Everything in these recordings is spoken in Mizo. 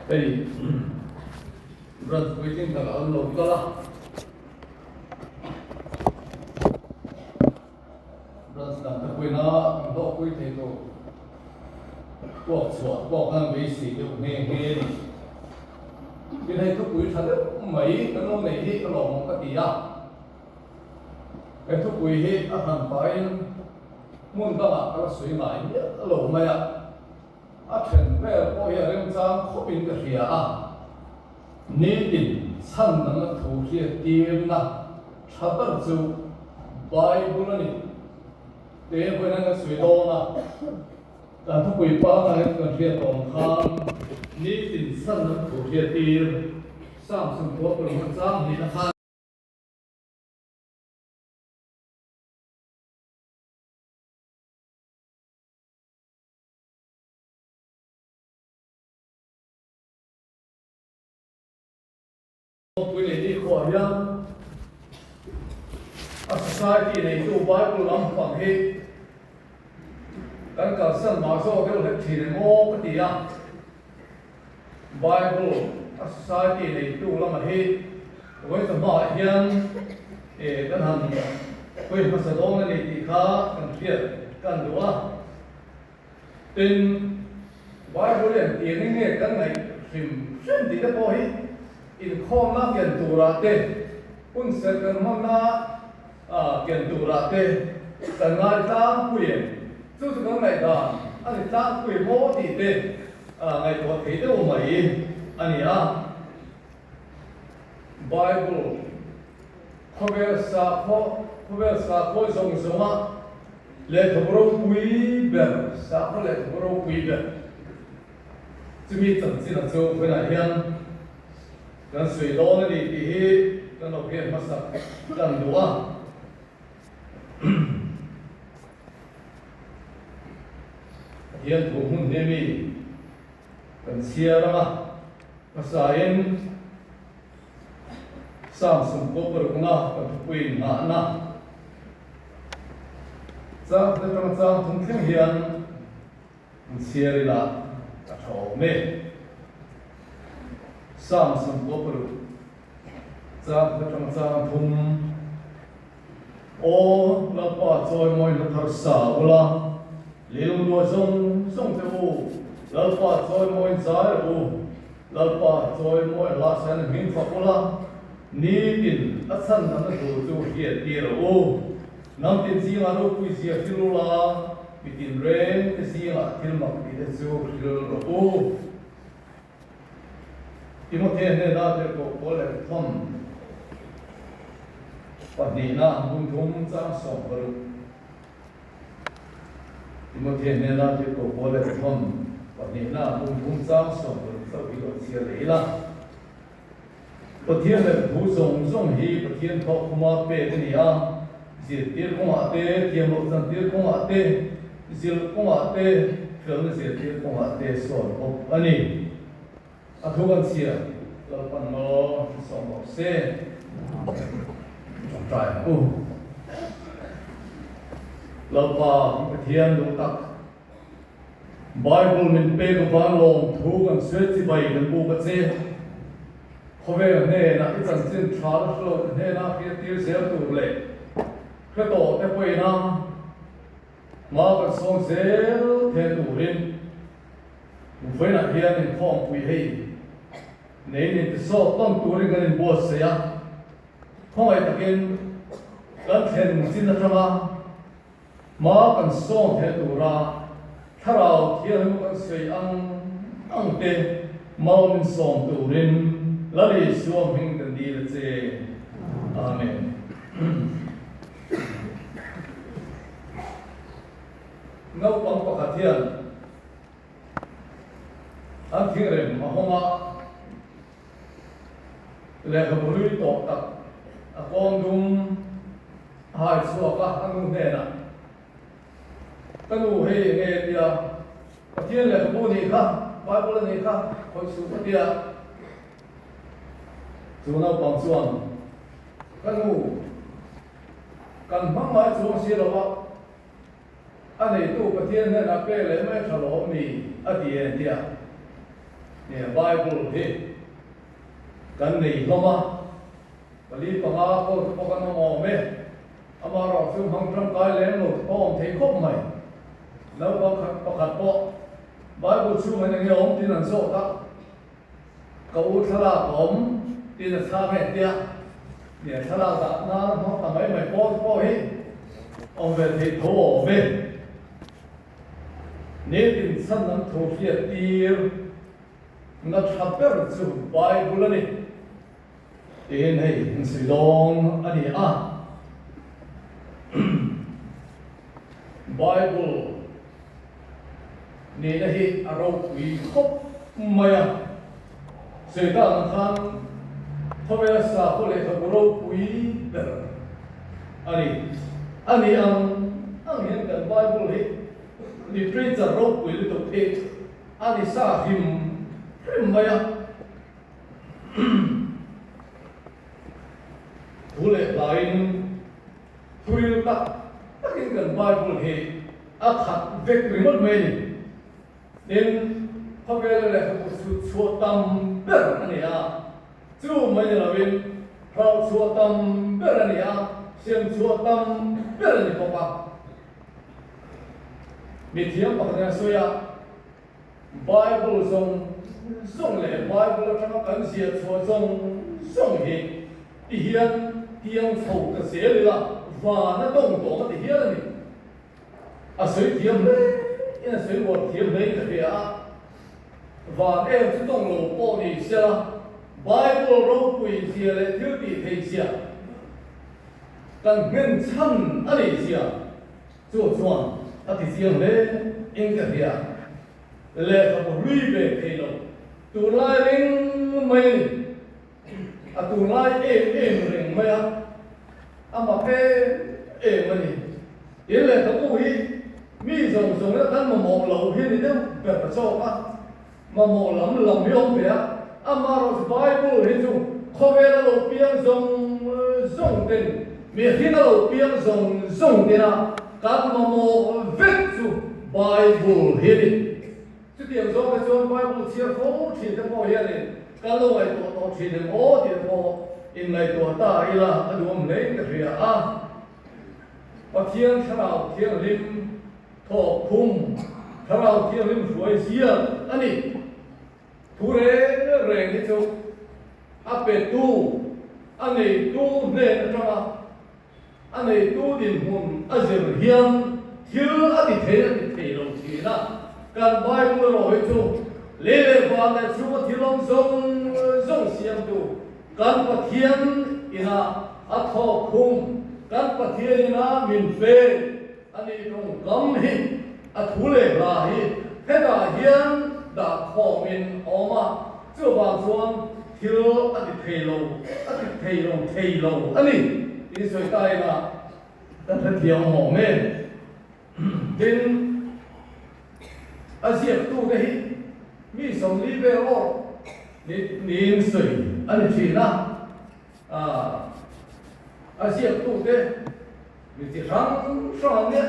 Hei branch puitling takah an lo kal a, branch dang te pawhin a an hlawhpui thei tur puak chhuah pawh khan beisei deuh nghe nghe a ni. Tin hei thupui tha deuh mai kan lo neih hi a lawmawm ka ti a, he thupui hi a hran pahin hmun dangah ka la sawi ngai miah lo mai a. A then vel pawh hi a remchang khawpin ka hria a, nitin chhan dangna thu hriattirna tha ber chu Bible a ni. Te vawiin kan sawi dawn a, kan thupui pangngai kan hriat awm khan nitin chhan dangna thu hriattir Samson khua paruk chang hnihna khan. Pui nei ni khuah hian a society neitu Bible lampang hi kan kalsan mah zawk deuh hlek thin em aw ka ti a. Bible a society neitu lama hi vawi chawhmaah hian kan han hawi hmasa dawn a ni tih kha kan hriat kan duh a. Tin, Bible hian tiang eng nge kan ngaih hrim hrim tih te pawh hi inkhawmna ken turah te, hun serh kan hmanna ken turah te kan ngai tlangpui em? Chu chu kan ngaihdan a ni tlangpui maw tih te ngaihtuah thei deuh mai a ni a. Bible khawvel sakhaw khawvel sakhaw zawng zawnga lehkhabu ropui ber sakhaw lehkhabu ropui ber chumi chanchin a chu vawiinah hian kan sawi dawn a ni tih hi kan lo hriat hmasak tan duh a. Pathian thu hmun hi mi kan chhiar ang a. Hmasain Samsung pawh parukna ka thupui nghahna chang khat atanga chang thum thleng hian an chhiar ila a tha awm e. Samsung pawh paruk chang khat atanga chang thum Aw Lalpa chawimawi hla thar sa ula, Lilung zawng zawng te u, Lalpa chawimawi zai rawh u, Lalpa chawimawi hla sain hming fak ula, Nitin a chhan dangna tur chu hriat tir rawh u. Hnam tin zingah ropui zia hril ula, Mi tinreng te zingah thil mak tih te chu hril rawh u. Timothea hnena tirhkoh pawl leh thawn pahnihna hmun thum chang 16. Timothea hnena tirhkoh pawl leh thawn pahnihna hmun thum chang 16 chauh hi lo chhiar leh ila. Pathian leh thu zawng zawng hi Pathian thawk khuma pek a ni a, zirtir kawngah te, thiamloh chantir kawngah te, zilh kawngah te, felna zirtir kawngah te sawn bawk a ni. A thu kan chhia, Lalpan maw hrisawm rawh se. Tawngtai ang u. Lalpa Pathian duh tak, Bible min pek avang lawm thu kan sawi chibai kan buk a che. Khawvel hnenah i chanchin tha la hre lote hnenah hriattir zel tur leh hre tawh te pawhin a hma kan sawm zel the turin vawiinah hian inkhawmpui hei neiin intisawt tawn turin kan inbuatsaih a. Khawngaih takin kan thlen chin atanga Hma kan sawm theih tura Thlarau Thianghlim kan sawi ang ang te mal min sawm turin Lal Isua hming kan dil a che. Amen. Naupang pakhat hian an thingrem a hawng a, Lehkhabu hlui tawh tak a kawng dum a hai chhuak a, a nu hnenah, Ka nu hei eng nge tia Pathian lehkhabu nih kha, Bible a nih kha, khawih suh ka tia. Chu naupang chuan, Ka nu, kan hmang ngai chuang si lo a, A neitu Pathian hnenah pek leh mai tha lawm mi? a ti en tia. Nge Bible hi kan nei hlawm a, pali panga pawh te pawh kan awm awm e. Amaherawh chu hmang tangkai lem lo te pawh awm thei khawp mai. Naupang khat pakhat pawh Bible chhungah eng nge awm tiin an zawt a, Ka u thlalak a awm tiin a chhang e tia nge thlalak dah nan hmang ta mai mai pawh te pawh hi awm ve theih tho awm e. Nitin chhan an thu hriat tir na tha ber chu Bible a ni tiin hei an sawi dawn a ni a. Bible nihna hi a ropui khawp mai a, sawi tak ang khan khawvela sakhaw lehkhabu ropui ber a ni. A ni ang ang hian kan Bible hi literature ropui lutuk hi a ni sa hrim hrim mai a. Thu leh hlaiin Thuil tak takin kan Bible hi a khat vek ringawt mai a ni. Tin, khawvela lehkhabu chhut chhuah tam ber a ni a, chu mai ni loin hrauh chhuah tam ber a ni a, siam chhuah tam ber a ni bawk a. Mithiam pakhat in a sawi a, Bible zawng zawng leh Bible atanga kan ziah chhuah zawng zawng hi ti hian tiang chho ta zel ila van a tawng tawng a ti hial a ni. A sawi thiam hle in a sawi uar thiam hle in ka hria a, van em chu tawng lo pawh ni sela Bible ropui zia leh thil tih theih zia kan nghen chhan a nih zia Chu chuan a ti chiang hle in ka hria. Lehkhabu hlui ve thei lo, tunlai reng mai a ni. A tunlai em em reng mai a, a mak em em a ni. Tin lehkhabu hi mi zawng zawng ina kan mamawh loh hi a ni deuh ber a chawk a, mamawh lam lam hi a awm ve a. Amaherawhchu Bible hi chu khawvel a lo piang zawng zawng ten, mihring a lo piang zawng zawng tena kan mamawh vek chu Bible hi a ni. Chutiang zawng te chuan Bible chhiar fo thin te pawh hianin kan lo ngaihtuah tawh thin em aw tih te pawh inngaihtuah ta ila a duhawm hlein ka hria a. Pathian Thlarau Thianghlim thawk khum, Thlarau Thianghlim hruai ziak a ni. Thu reng reng hi chu a petu, a neitu hnen atanga a neitu dinhmun a zir hian thil a ti thei a ti thei lo thin a. Kan Bible erawh hi chu lei leh van leh chhunga thil awm zawng zawng siamtu kan Pathian ina a thawk khum, kan Pathian ina min pe a nih tawngkam hi a thu leh hla hi hetah hian dah khawmin a awm a, chuvang chuan thil a ti thei lo, a ti thei lo thei lo a ni tih sawi ta ila kan hrethiam awm em? Tin, a ziaktute hi mi 40 vel awr niin sawi a ni thin a, a ziaktute mi chi hrang hrang an nia.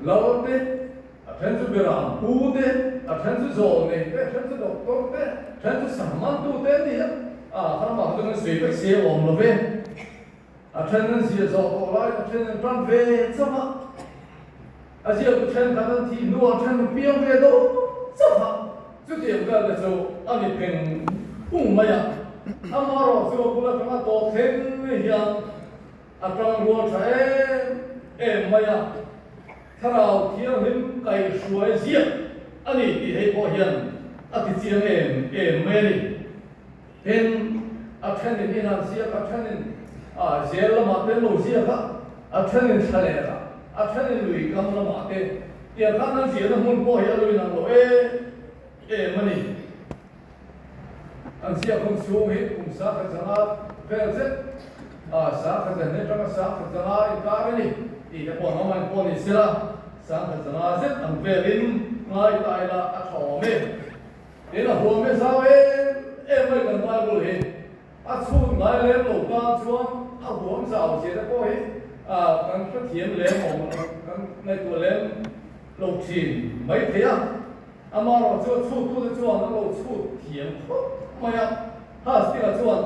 Lal te, a then chu Beram pu te, a then chu zawl nei te, a then chu doctor te, a then chu sangmantu te an ni a, a khan amah kha chuan an sawi vek se awm lo ve. A then an ziah zawh tawh laiin a then an tan ve chauh a, a ziaktu thenkhat an thih hnuah a then an piang ve dawn chauh a, chutiang vel te chu a ni pheng phung mai a, amaherawh chu a bul atanga tawp thleng hian a tang rual tha em em mai a, Thlarau Thianghlim kaihhruai ziak a ni tih hei pawh hian a ti chiang em em mai a ni. Tin, a thenin in an ziak, a thenin zel lamah te an lo ziak a, a thenin thlaleh ah, a thenin lui kam lamah te, tiang khan an ziahna hmun pawh hi a lo inang lo em em a ni. An ziak hun chhung hi kum 1500 vel zet, 1500 atanga 1500 inkar a ni tih te pawh an awm a, engpawh ni sela 1500 zet ang velin ngai ta ila a tha awm e. Tin a huam e zau em em mai kan Bible hi a chhut ngai lem lo tan chuan a huam zau zia te pawh hi kan hrethiam lem awm kan ngaihtuah lem lo thin mai thei a. Amaherawhchu a chhuttute chuan an lo chhut thiam khawp mai a. Hastings-a chuan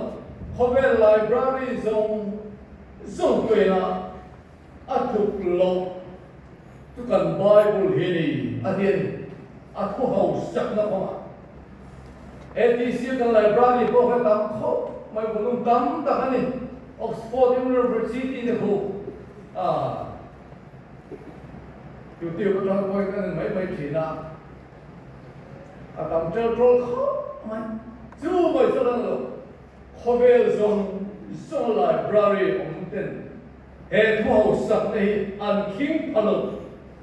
khawvel library zawng zawng pawhin a tluk loh chu kan Bible hi a ni a ti a ni. A thu hausakna kawngah ATC kan library pawh kha tam khawp mai, volume tam tak a ni. Oxford University te khu YouTube atang pawhin kan en mai mai thin a, a tam tel tawl khawp mai. Chu mai chu a lo, khawvel zawng zawng library awm ten he thu hausakna hi an khing pha lo.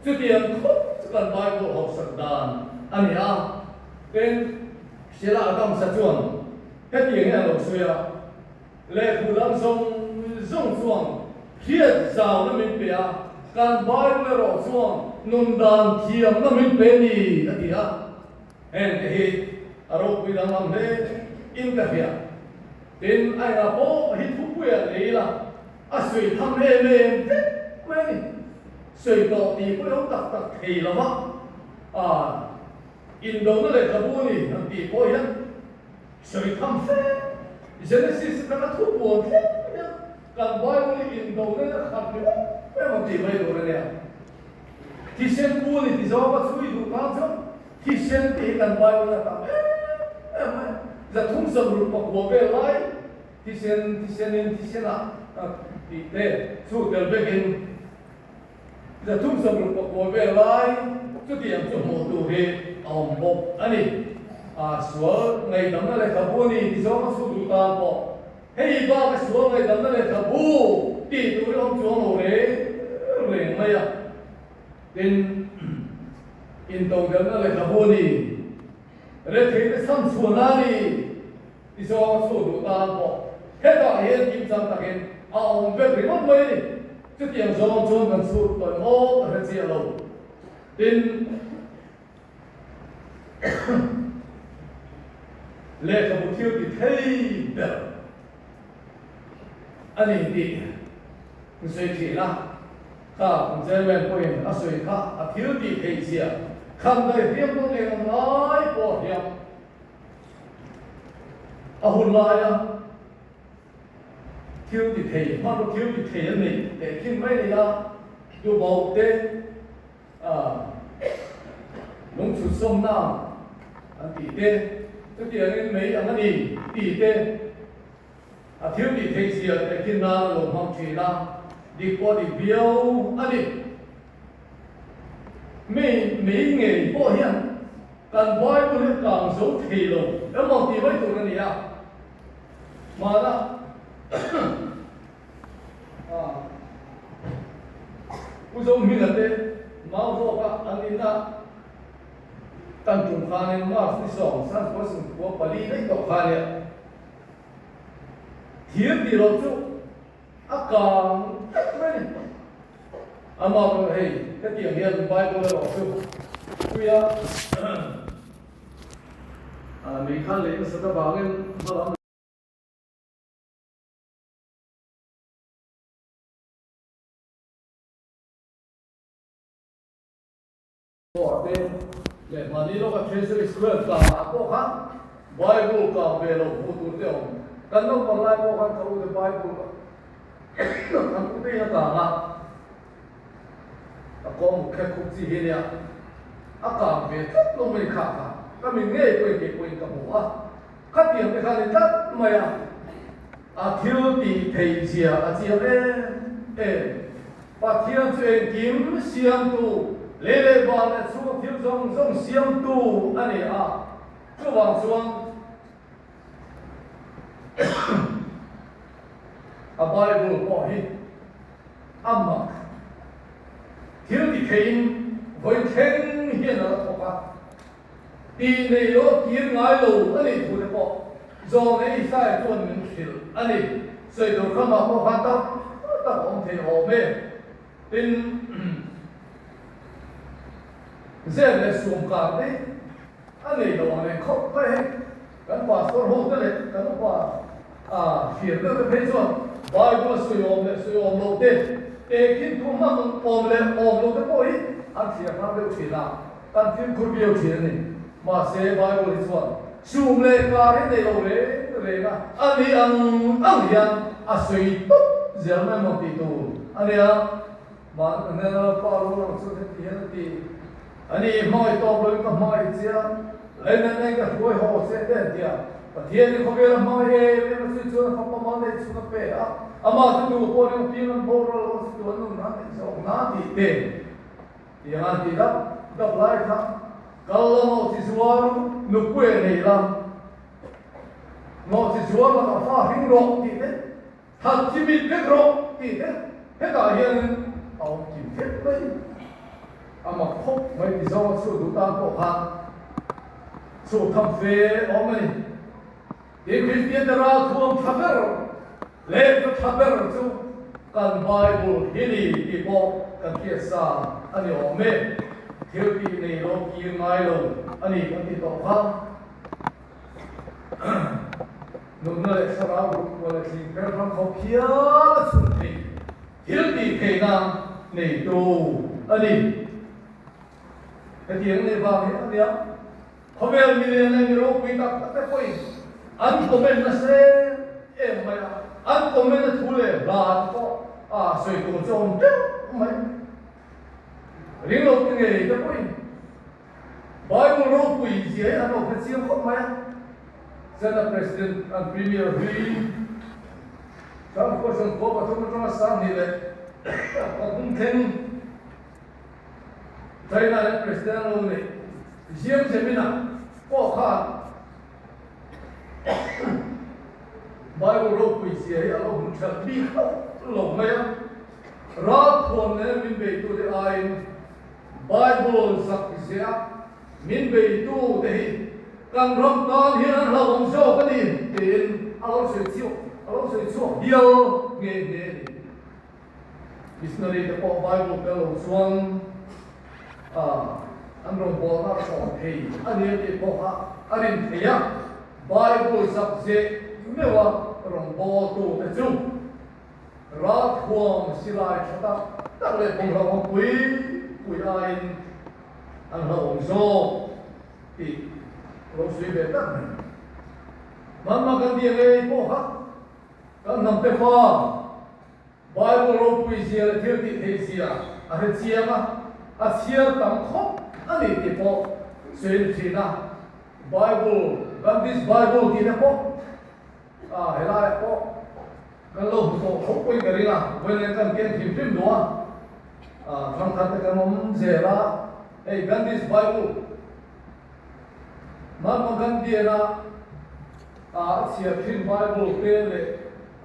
Chutiang khawp chu kan Bible hausak dan a ni a. Tin, Sheila Adams-a chuan hetiang hi a lo sawi a. Lehkhabu dang zawng zawng chuan hriat zauna min pe a, kan Bible erawh chuan nun dan thiamna min pe ni, a ti a. Hengte hi a ropui danglam hle in ka hria. Tin, a engah pawh hi thupuia nei ila, a sawi tham em em vek mai a ni. Sawi tawh tih pawh i awm tak tak thei lo va, a indona lehkhabu a ni han tih pawh hian Sawi tham fe, Genesis atanga thu puan thleng hian kan Bible hi indo nen a khat ni awm em ang tih mai tur a nia. Thisen pu ni ti zawnga chhui duh tan chuan thisen tih hi kan Bible a tam em em mai. 369 vel lai thisen, thisenin, thisenah tih te chu tel vekin 369 vel lai chutiang chu hmuh tur hi a awm bawk a ni. A sual ngaihdamna lehkhabu a ni ti zawng a chhut duh tan pawh hei bak a sual ngaihdamna lehkhabu tih tur hi awm chuang lo reng reng mai a. Tin, intodelhna lehkhabu a ni, retheihna chhanchhuahna a ni ti zawng a chhut duh tan pawh hetah hian kimchang takin a awm vek ringawt mai a ni. Chutiang zawng chuan kan chhut tawi awk a hre chiah lo. Tin, lehkhabu thil ti thei ber a ni tih ka sawi thin a. Kha kan chairman pawhin a sawi kha a thil tih theih zia khan daihriam dawn eng ang ngai pawh a hriam. A hun laia. Thil ti thei, hmanraw thil ti thei an nei teh khin mai a ni a, Tubauh te lungchhut sawmna an tih te, chutiangin mei ang a ni tih te, a thil tih theih zia teh khin nan a lo hmang thin a, dik pawh a dik viau a ni. Mei mei ngei pawh hian kan Bible hi a kang zo thei lo emaw tih mai tur a ni a. Hmana Pu Zohminga te mau zawka an inna tan tum khanin March ni sawm san kua sum kua pali daih tawh kha nia thir tih loh chu a kang vek mai a ni. Amah pawh hei hetiang hian Bible erawh chu puia Mei khan lei nasat avangin hmalam pawh te leh mahni lawka Treasury Square tlangah pawh khan Bible kang ve loh hmuh tur te a awm. Kan naupang lai pawh khan ka u te Bible kan u te hi a kang a. A kawng khek khup chi hi nia, a kang ve tlat lo mai kha kha ka min ngei pawhin kei pawhin ka hmu a, khatiang te kha ni tlat mai a, a thil tih theih zia a chiang em em. Pathian chu engkim siamtu, lei leh van leh chhunga thil zawng zawng siamtu a ni a, chuvang chuan A Bible pawh hi a mak thil ti theiin vawi thleng hian a la thawk a, tih nei lo a kir ngai lo a nih thu te pawh Zawlnei Isaiah chuan min hrilh a ni. Sawi tur khamah pawh khan tam tak a awm thei awm e. Tin, zep leh suam kar te hi A nei lo ang leh khawp mai hei. Kan pastor ho te leh kan upa hriat deuh te phei chuan Bible a sawi awm leh sawi awm loh te, tehkhin thu hmang awm leh awm loh te pawh hi an thliar hram deuh thin a, kan fimkhur viau thin a ni. Mahse, Bible hi chuan chhum leh kar hi nei lo reng reng a, a ni ang ang hian a sawi tawp zel mai maw tih tur a nia. Mahni Lalpa lo lang chu heti hian a ti, A ni, hmangaih tawp loin ka hmangaih che a, lei nei ka hruai haw che te an ti a. Pathian hi khawvel a hmangaih em em a, chu chuan a fapa mal neih chhun a pe a, amah chu duh pawh ring apiang an boral lo a, chu an nun an neih zawk na tih te tiang an ti dap dap lai kha kal la nawh chi zuar nupui a nei la, nawh chi zuar lakah fa hring rawh tih te That chi mit vek rawh tih te hetah hianin a awm kim vek mai. A mak khawp mai ti zawng a chhuah duh tan pawh khan chhuah tham fe awm a ni. Tin, Kristian te ralthuam tha ber leh ka tha ber chu kan Bible hi ni tih pawh kan hriat sa a ni awm e. Thil tih nei lo kir ngai lo a ni kan ti tawh kha. Nunna leh thlarau rukua leh thling pher ram khawp hial a chhun thei thil tih theihna neitu a ni. Hetiang nei vang hi a nia, khawvel milian leh mi ropui tak tak te pawhin an comment nasa em em mai a, an comment a thu leh hla te pawh a sawi tur chu a awm teuh mai. Ring lo te ngei te pawhin Bible ropui zia hi an lo hre chiang khawp mai a, Senate President an Premier hlui Trump Question khua pathum atanga 2003 thleng China hian President an lo neih Jiang Zemin-a pawh khan Bible ropui zia hi a lo hmu ṭhelh bik hauh lo mai a, ralthuam nen min beitute aiin Bible zak ziah min beitu te hi kan ram tan hian an hlauhawm zawk a ni tiin a lo sawi chhuak a lo sawi chhuak hial nghe nghe a ni. Missionary te pawh Bible tel lo chuan an rawngbawlna a hrawm thei a ni a tih pawh kha a rin thei a, Bible zak zeh meuha rawngbawltu te chu Ralthuam silai tha tak tak leh bawnghlauhawm pui pui aiin an hlauhawm zawk tih lo sawi ve tak mai. Mahatma Gandhi a ngei pawh kha kan hnam te fa Bible ropui zia leh thil tih theih zia a hre chiang a, a chhiar tam khawp a ni tih pawh sawi a ni thin a. Bible, Gandhi's Bible tih te pawh A, helaiah pawh kan lo hmu tawh khawp pawhin ka ring a, vawiin kan ken hrim hrim duh a, a thangkhat te kan awm zel a, hei Gandhi's Bible, Mahatma Gandhi-ana a chhiar thin Bible te leh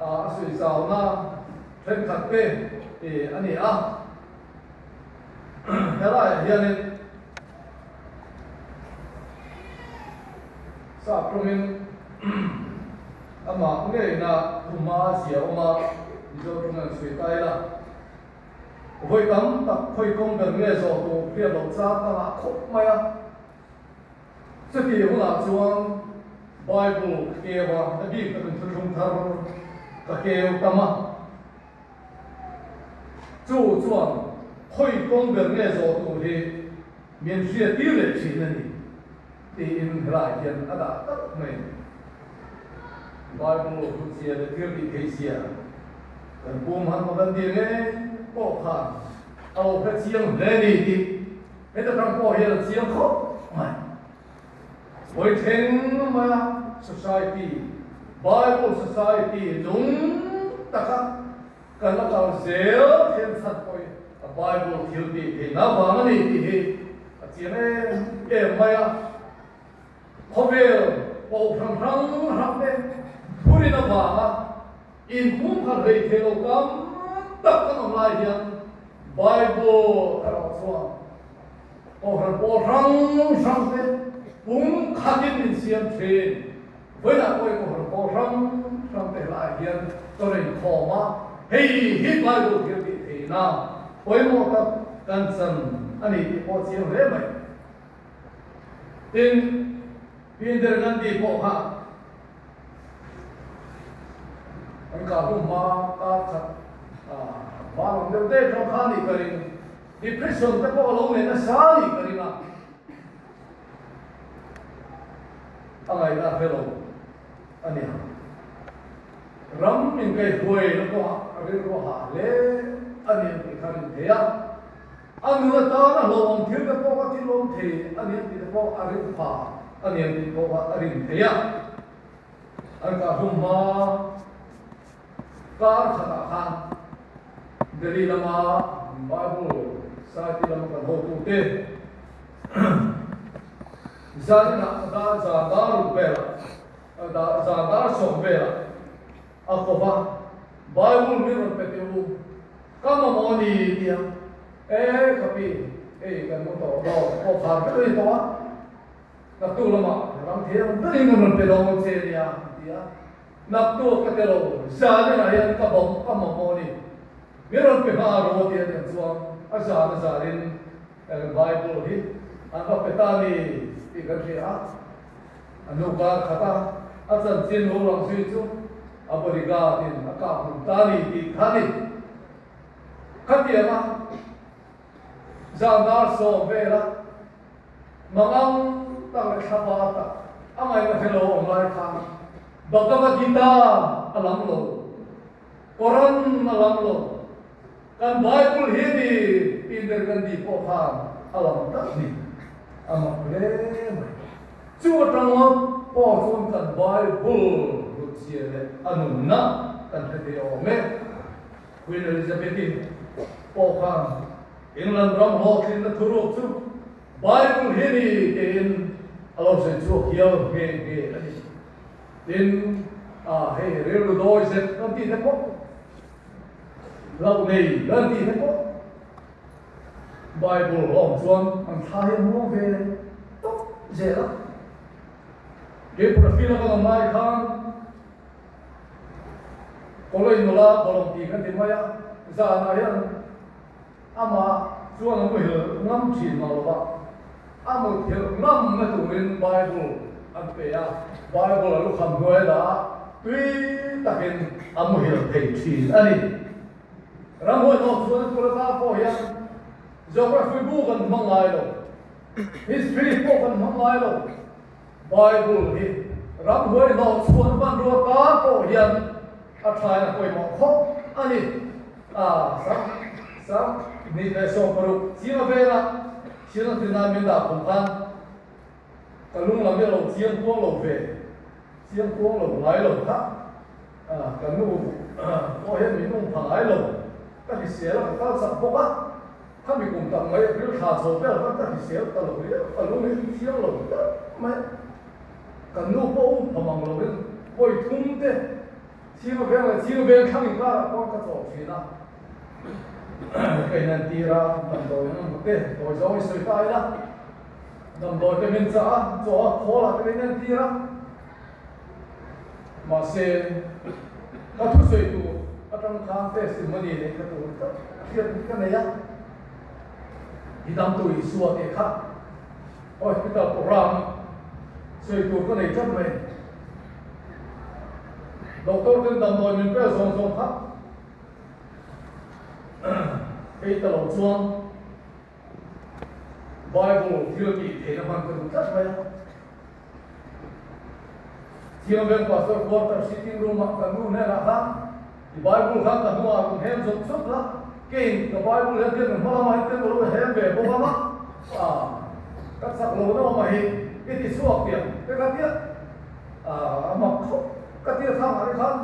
a sawi zauna thenkhat te a ni a, helaiah hianin Sap tawngin amah ngeina thuma a zia awm a, Mizo tawng an sawi ta ila. Vawi tam tak khawi kawng ber nge zawh tur hriat loh chang ka ngah khawp mai a. Chutih hunah chuan Bible ka keu a, a bik takin thuthlung thar ka keu tam a. Chu chuan khawi kawng ber nge zawh tur hi min hriat tir leh thin a ni tiin helaiah hian a dah tak mai. Bible hlutzia leh thil tih theihzia kan pu Mahatma Gandhi ngei pawh khan a lo hre chiang hle ni tih heta tang pawh hian a chiang khawp mai. Hawi thleng maia Society, Bible Society nung taka kan la kal zel thian chhan pawhin a Bible thil tih theihna vang a ni tih hi a chiang em em mai a. Khawvel kohhran hrang hrang te thurin avanga inpumkhat hlei thei lo tam tak kan awm lai hian Bible erawh chuan Kohhran pawl hrang hrang te pum khatin min siam thin. Vawiinah pawhin kohhran pawl hrang hrang te helaiah hian ka rawn inkhawm a, hei hi Bible thil tih theihna pawimawh tak kan chan a ni tih pawh a chiang hle mai. Tin, Pinder Gandhi pawh kha an kah hnu hma kar khat hma lam deuh deuh tawh kha a nih ka ring. Depression te pawh a lo nei nasa a nih ka ring a. A ngaihna a hre lo a ni ang. Ram inkaihhruaina kawngah a rilru a hah hle a ni ang tih kha a rin thei a. A nun atana hlauhawm thil te pawh kha thil awm thei a ni ang tih te pawh a rin pha a ni ang tih pawh kha a rin thei a. An kahhlum hma kar khatah khan Delhi lama Bible Society lama kan hotute zaninah dar zan dar ruk velah zan dar sawm velah a ko va, Bible min rawn pe teh u, ka mamawh a ni tia, e ka pi, hei kan mu tawh dawn, pawh khar vek a ni tawh a, naktuk lamah ram thiang berin kan rawn pe dawn che nia a ti a, naktuk ka ti lo, zaninah hian ka bawm ka mamawh a ni, min rawn pe hma rawh a ti a tiang chuan a zan a zanin Kan Bible hi an va pe ta ni tih kan hria a, a nu kar khat a, a chanchin lo lang zui chu a bodyguard in a kap hlum ta ni tih kha ni. Khatianga zan dar sawm vela mangang tak leh thla par tak a ngaihna hre lo awm lai khan Bhagavad Gita a lam lo, Quran a lam lo, Kan Bible hi ni Indira Gandhi pawh khan a lam tak ni a mak hle mai. Chu atanga pawh chuan kan Bible hlut-zia leh a nunna kan hre thei awm e. Queen Elizabeth-i pawh khan England ram hlawhtlinna thuruk chu Bible hi ni tiin a lo sawi chhuak hial nghe nghe a ni. Tin, hei rilru dawi zet kan tih te pawh Hlauh nei kan tih te pawh Bible a awm chuan an thla hi a muang ve tawp zel a. Kei profile a ka awm lai khan College nula bawlawm tih kan ti mai a, zanah hian amah chuan a muhil ngam thin mah lo va, a muthilh ngamna turin Bible an pe a, Bible a lukham hnuai la a, tui takin a muhil thei thin a ni. Ramhuai hnawh chuan a tur ata pawh hian Geography bu kan hmang ngai lo, History pawh kan hmang ngai lo, Bible hi ramhuai hnawh chhuan hmanrua tan pawh hian a thain a pawimawh khawp a ni. A sam sam 160 chiang vela thil a tina min dah khum khan ka lung lam hi a lo chiang kuang lo ve, chiang kuang lo ngai lo kha ka nu pawh hian min um pha ngai lo, ka hrisel a ka kal chak bawk a. Khami kum tak mai ril thla chho vel khan ka hrisel ta lo riau, ka lung hi thiang lo tak mai. Kan nu pawh um pha mang loin vawi thum te chhing veng leh chhing veng thlang inkarah pawh ka chawh thin a. Ka inentir a, damdawi an hmu te, dawi zawng i sawi ta ila, damdawi te min chah a, chaw a khawl ah te ka inentir a. Mahse, ka thusawi tur atang khan testimony neih ka tur tlat hriat ka nei a, i damtu Isua tih kha hospital program sawi tur ka nei tlat mai. Doctor ten damdawi min pek zawng zawng kha ei ta lo chuan Bible thil tih theihna hman ka duh tlat mai a. Thianghlim Pastor Quarter sitting room ah ka nu hnenah khan i Bible khan ka hnungah rawn hem zawt zawt la, keiin ka Bible hian tiang hma lamah hian tiang ka lo hem ve bawk ang a, ah ka chak lo na awm a hi i ti chhuak tiang te ka tia, ah a mak khawp ka tia thlang ah te khan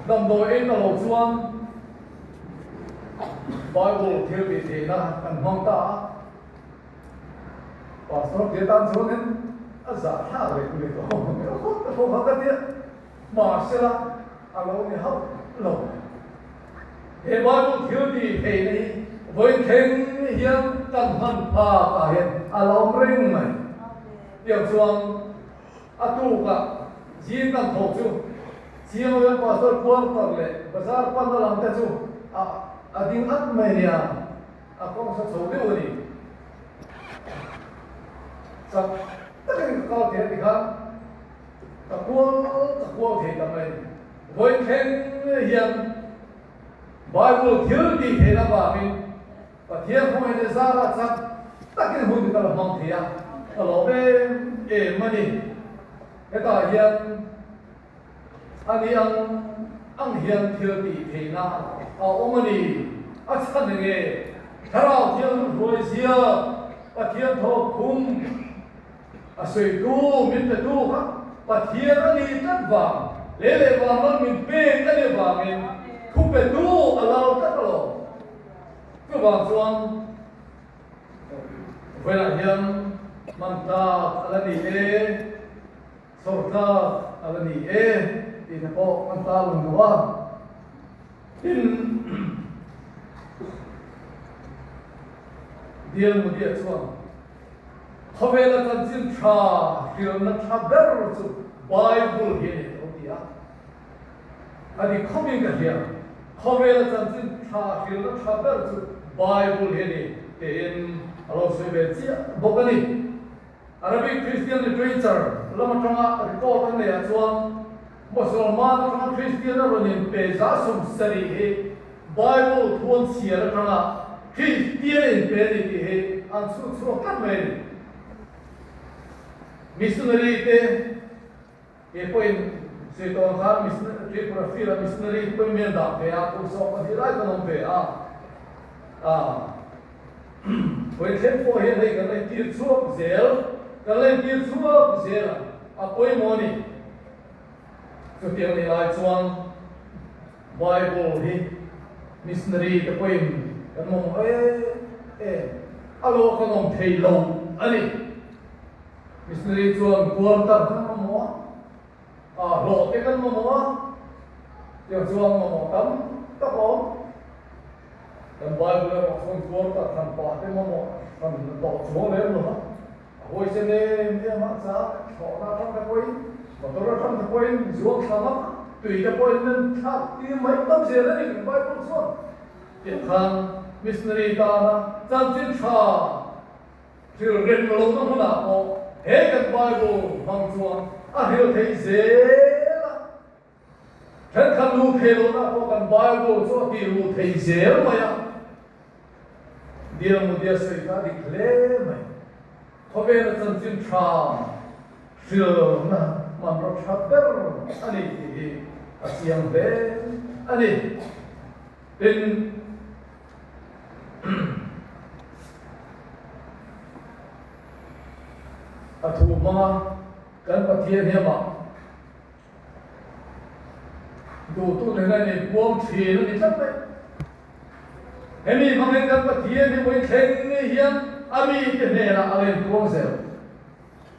damdawi ei ta lo chuan Bible thil tih theihna kan hmang ta a. Pastor tia tan chuanin a zahthlak leh leh tawh ka tho kha ka tia mahsela a lo ni hauh lo. He Bible thil tih theihna hi vawi thleng hian kan hman phak ah hian a la awm reng mai. Tiang chuan a tukah zing kan thawk chu Chiang Leng Pastor quarter leh bazar panna lam te chu a ding at mai nia. A kawng sa chho deuh a ni. Chak takin ka kal thei a ti khan ka kual ka kual thei ta mai. Vawi thleng hian Bible thil tih theihna vangin Pathian hmuh en zara chak takin hun ka la hmang thei a, ka lawm em. em a ni. Hetah hian a ni ang ang hian thil tih theihna a awm a ni. A chhan enge Thlarau Thianghlim hruai zia Pathian thawk khum a sawitu min petu kha Pathian a ni tlat vang leh leh vang ram min pek a nih vangin thu petu a lal tlat alawm. Chuvang chuan vawilah hian hman tlak a la ni e, chhawr tlak a la ni e tih te pawh kan tarlang duh a. Tin, Dial Mudia chuan khawvela chanchin tha hrilna tha ber chu Bible hi a ni a lo ti a. A ni khawpin ka hria, khawvela chanchin tha hrilna tha ber chu Bible hi a ni tiin a lo sawi ve chiah bawk a ni. Arabic Christian literature lam atanga record an neihah chuan Mosolman atanga Christian a rawn inpe 70% hi Bible thu an chhiar atanga Christian a inpe a ni tih hi an chhut chhuak tlat mai a ni. Missionary te Kei pawhin sawi tawh ang khan missionary Tripura field ah missionary te pawhin min dah ve a, kum 12 lai kan awm ve a, ah vawi thleng pawh hian hei kan la intir chhuak zel, kan la intir chhuak zel a, a pawimawh a ni. Chutiang ni lai chuan Bible hi missionary te pawhin kan mamawh em em a lo kan awm thei lo a ni. Missionary chuan quarter kan mamawh a, ah hlawh te kan mamawh a, tiang chuan mamawh tam tak a awm. Kan Bible erawh chuan quarter hran pah te mamawh hran tawh chuang lem lo va, a huaisen em em a, chak thlawhna atang te pawhin, motor atang te pawhin zuang thla ngam a, tui te pawhin an thlak tir mai tam zel a ni kan Bible chuan. Tiang khan missionary tana chanchin tha Thil rem lohna hmunah pawh he kan Bible hmang chuan a hril thei zel a. Thenkhat luh thei lohna pawh kan Bible chu a tih luh thei zel mai a. Diamudia sawi kha a dik hle mai. Khawvela chanchin tha hrilna hmanraw tha ber a ni tih hi a chiang hle a ni. Tin. A thu hmanga kan Pathian hi amah duhtu nena in inpuang thin a ni tlat mai. Hemi hmangin kan Pathian hi vawi thleng ni hian a mite hnenah a la inpuang zel.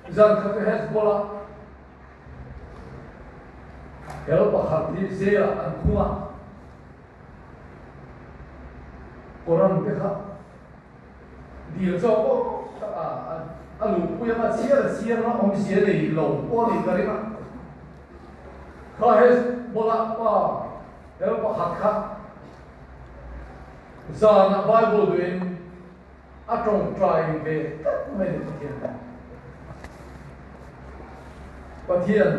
Zan khat chu Hezbollah hel pakhat hi jail-ah an khung a. Koran te kha dil chauh pawh tak a a luhpui anga chhiar a chhiar anga awmzia nei lo pawh a nih ka ring a. Kha Hezbollah pa hel pakhat kha zanah Bible duhin a tawngtai ve tlat mai ni Pathian kha. Pathian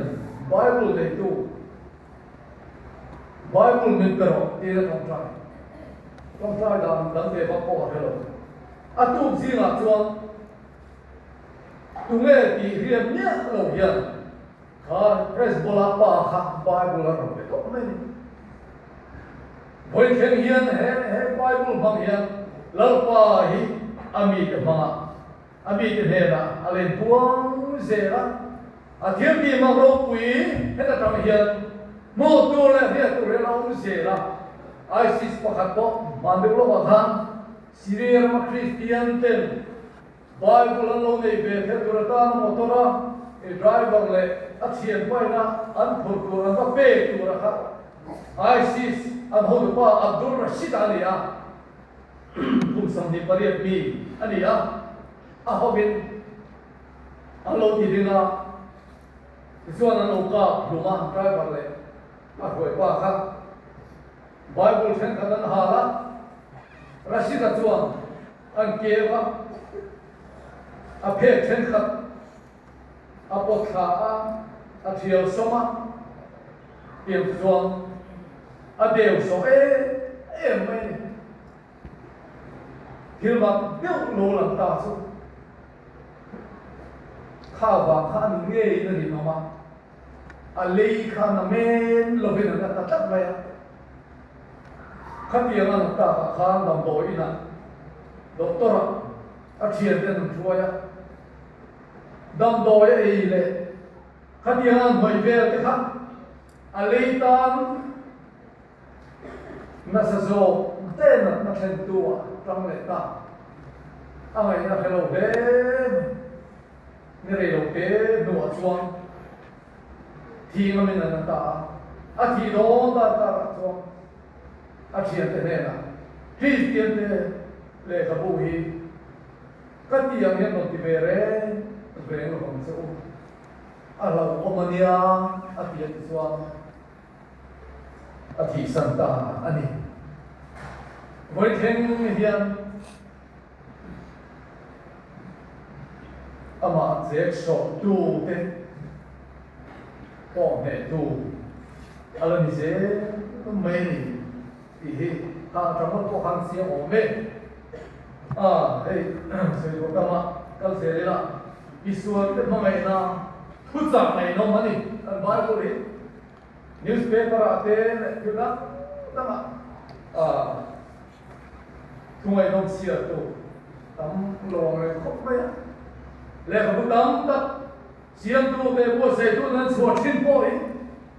Bible neitu Bible min pe rawh tiin a tawngtai. Tawngtai dan dang ve vak pawh a hre lo. A tuk zingah chuan tunge tih hriat miah lo hian kha Hezbollah pa kha Bible a rawn pe tawp mai a ni. Vawi thleng hian he he Bible hmang hian Lalpa hi a mite hmangah a mite hnenah a len puang zel a. A thil tih mak ropui heta tang hian hmuh tur leh hriat tur hian a awm zel a. ISIS pakhat pawh hman deuh lawkah khan Syria rama Kristian ten Bible an lo nei ve theih tur atana motor a driver leh a thianpaina an phurh tur an va pek tura kha ISIS an hotupa Abdul Rashid a ni a, kum 28 mi a ni a, a hovin An lo ti ding a, tichuan an lo kap hlum a, driver leh a hruaipa kha Bible thenkhat an hal a, Rashid-a chuan an keu a, a phek thenkhat a pawt thla a, a thial sawm a, tiang te chuan a deu sawh em em mai a ni. Thil mak deuh lo lang ta chu. Kha vang kha a ni ngeiin a rinawm a, a lei kha na men lovin a na ta tlat mai a. Khatiang a nat takah khan damdawi inah doctor ah a thiante an hruai a, damdawi a ei leh khatiang a hnawih vel te kha a lei tan Nasa zawk te natna thlentu ah tang leh ta. A ngaihna hre lo hle mai. Ni rei lo te hnuah chuan thi ngamin an la ta a. A thih dawn dar karah chuan a thiante hnenah Kristian te lehkhabu hi ka ti ang hian rawn ti ve reng reng lovang che u. A hlauhawm a nia a ti a ti chuan. A thihsan ta a ni. Vawithleng hian amah chek sawhtu te pawh hnehtu a la ni zel mai a ni tih hi kha atang ngawt pawh khan chiang awm e. A hei sawi tur tama kal zel ila Isual te hmangaihna thuchah ngaihnawm a ni kan Bible hi. Newspaper ah te leh thil dang dang ah thu ngaihnawm chhiar tu tam lo ang reng khawp mai a. Lehkhabu tam tak siamtu te buatsaihtu nan chhuah thin pawh hi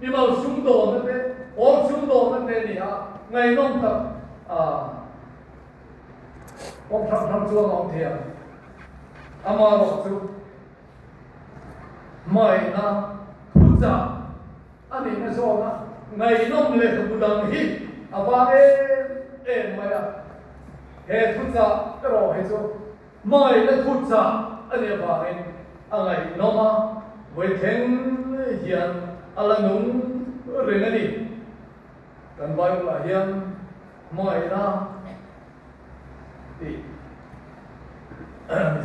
mimal sumdawnna te, pawl sumdawnna te ni a ngaihnawm tak kawng hrang hrang chuan a awm thei ang. Amaherawhchu Hmaina thuchah a nihna zawna ngaihnawm lehkhabu dang hi a vang em em mai a. He thuchah erawh hi chu hmaina thuchah a nih avangin a ngaihnawm a, vawithleng hian a la nung reng a ni. Kan Bible-ah hian hmaina Tih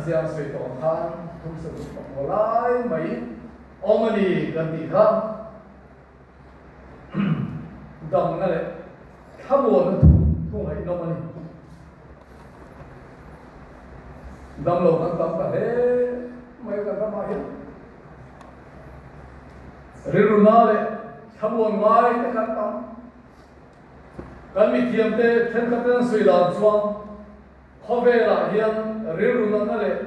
ziang sawi tawh ang khan thumsa duh tak maw lai mai awm a ni kan tih kha damna leh thlamuanna thu thu ngaihnawm a ni. Damlo kan tam ta hle mai kan ramah hian rilruna leh thlamuan ngai te kan tam. Kan mithiamte thenkhaten an sawi dan chuan khawvelah hian rilru natna leh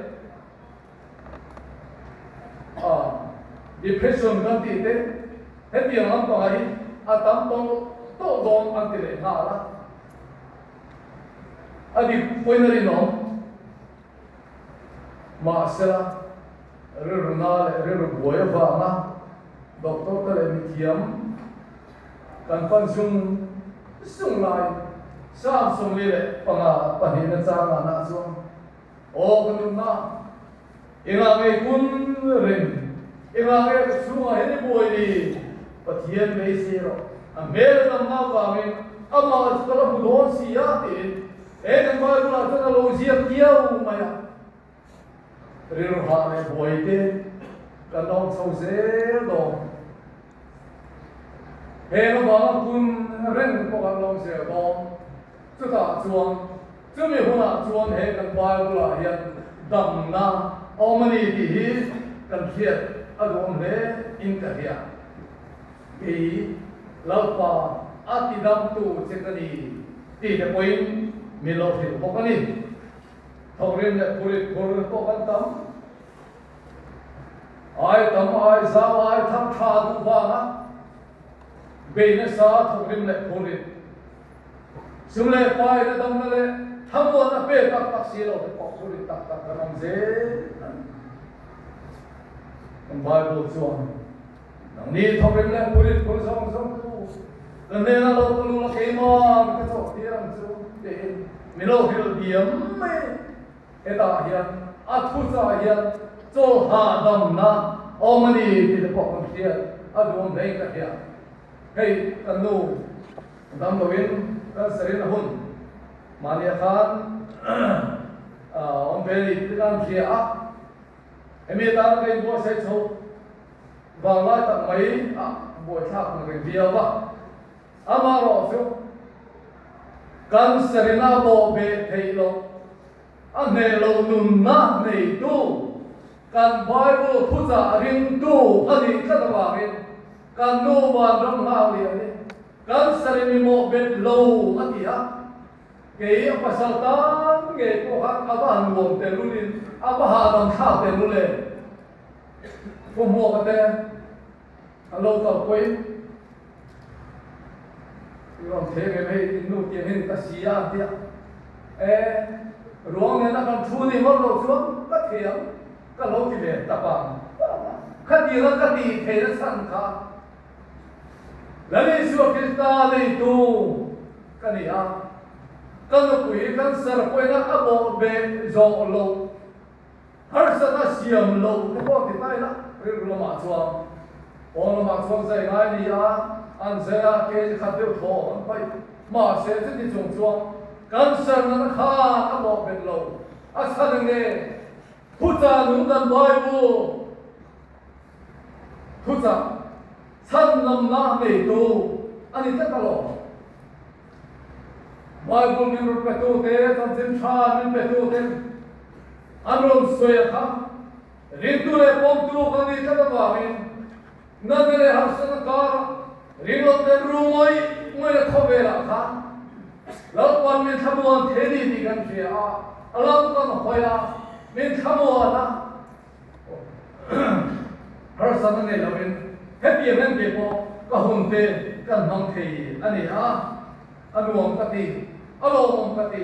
a depression kan tih te hetiang lampangah hi a tam tawh tawh dawn an ti leh nghal a. A dik pawhin a rinawm. Mahsela rilru na leh rilru buai avanga doctor te leh mithiam Kan pan zung zung lai Psalm 45 pahnihna changah nah chuan, Aw ka nunna, engah nge kun reng, engah nge ka chhungah hian i buai ni? Pathian beisei rawh, a hmel a damna avangin amah chu ka la hmu dawn si a, tiin he kan Bible-ah chuan a lo ziak kiau mai a. Rilru hah leh buai te kan awm chho zel dawn. Heng avanga kun reng pawh kan lawm zel dawn. Chutah chuan, chumi hunah chuan he kan Bible-ah hian damna a awm a ni tih hi kan hriat a duhawm hle in ka hria. Kei Lalpa a tidamtu che ka ni tih te pawhin min lo hrilh bawk a ni. Thawkrim leh phurit phur pawh kan tam. Ai tam ai zau ai thar tha duh vanga bei nasa thawkrim leh phurit sum leh pai na damna leh thlamuanna pe tak tak si lo te pawh phurit tak tak kan awm zel a ni. Kan Bible chuan nangni thawkrim leh phurit phur zawng zawng tu ka hnena lo ka lu la keimah ka chawh tir ang chu tiin min lo hrilh diam mai. Hetah hian a thuchah hian chaw hahdamna awm a ni tih te pawh kan hriat a duhawm hle ka hria. Hei kan nu damloin cancer in a hun mahniah khan awm ve a ni tih te kan hria a. Hemi atana ka inbuatsaih chho vanglai tak mai a buaithlak ang reng viau a. Amaherawh chu cancer in a bawh beh theih loh, a hneh loh nunna neitu. Kan Bible thuchah ringtu a nih tlat avangin kan nu vanram nghak lian hi kan sari mi mawh bet lo a ti a. Kei a pasal tan ngei pawh khan a va han nuam tehlulin a va hahdam thlak tehlul e. Pu Hmuaka te an lo kalpui. I rawn thei ngei mai in nu tiang in ka si a tia e ruang nena kan thu ni ngawt lo chuan ka thei ang ka lo ti ve tak ang khatianga ka tih theihna chhan kha Lal Isua Krista neitu ka ni a, ka nupui cancer pawhin a bawh beh zawh loh Harsatna siam loh te pawh ti ta ila, rilru lamah chuan pawn lamah chuan zai ngai ni a, an zai a, kg khat deuh thaw an paih. Mahse chuti chung chuan cancer nana khan a bawh bet lo, a chhan eng nge? Thuchah nung kan Bible thuchah chhan lamna neitu a ni tlat alawm. Bible min rawn petute, chanchin tha min petuten an rawn sawi a kha, ringtu leh pawmtu kan nih tlat avangin natna leh harsatna karah ringloten ru ngawih ngawih a khawvelah khan Lalpan min thlamuan thei ni tih kan hria a, a lam kan hawi a, min thlamuan a. Harsatna nei lovin hetiang hian kei pawh ka hun te kan hmang thei a ni a, a nuam ka ti, a lawmawm ka ti.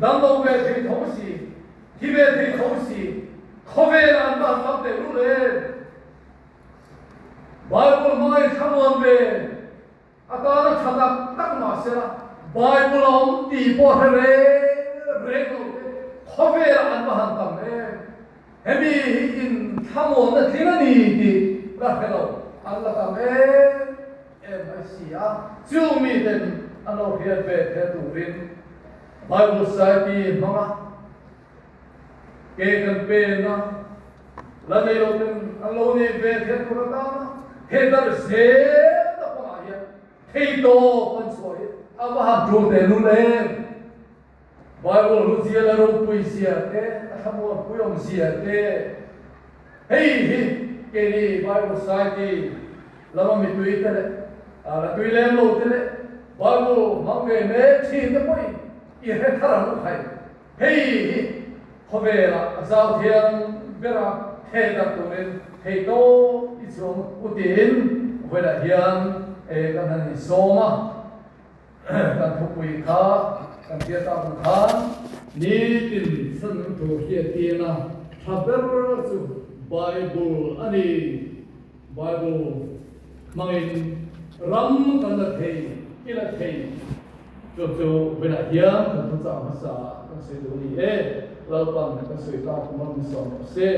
Damlo ve thei tho si, thi ve thei tho si, khawvelah an va han tam teh lul em! Bible hmangaih thlamuan ve. A tana tha tak tak mah sela, Bible a awm tih pawh hre reng reng lo te khawvelah an va han tam em. Hemi hi inthlamuanna tling a ni tih la hre lo an la tam em em mai si a. Chu miten an lo hriat ve thei turin Bible Society hmanga Ke kan pen a, la nei lo ten an lo nei ve thei tur atana he dar zel a kawngah hian thei tawp an chhuah hi a va han tul teh lul em. Bible hlu zia leh ropui zia te, a thlamuan puiawm zia te, hei hi keini Bible Society lama mitui te leh la tui lem lo te leh Bible hmang ve mek thin te pawhin i hre thar ang u khai. Hei hi khawvelah a zau thiang bera theh darh turin thei tawp i chuang u tiin vawilah hian kan han insawm a. Kan thupui kha kan hriat tak ang khan nitin san thu hriattir a tha ber chu Bible a ni. Bible hmangin ram kan la thei, i la thei. Chu chu vawilah hian kan thuchah hmasa kan sawi duh a ni e. Lalpan kan sawi tak hmang sawm rawh se.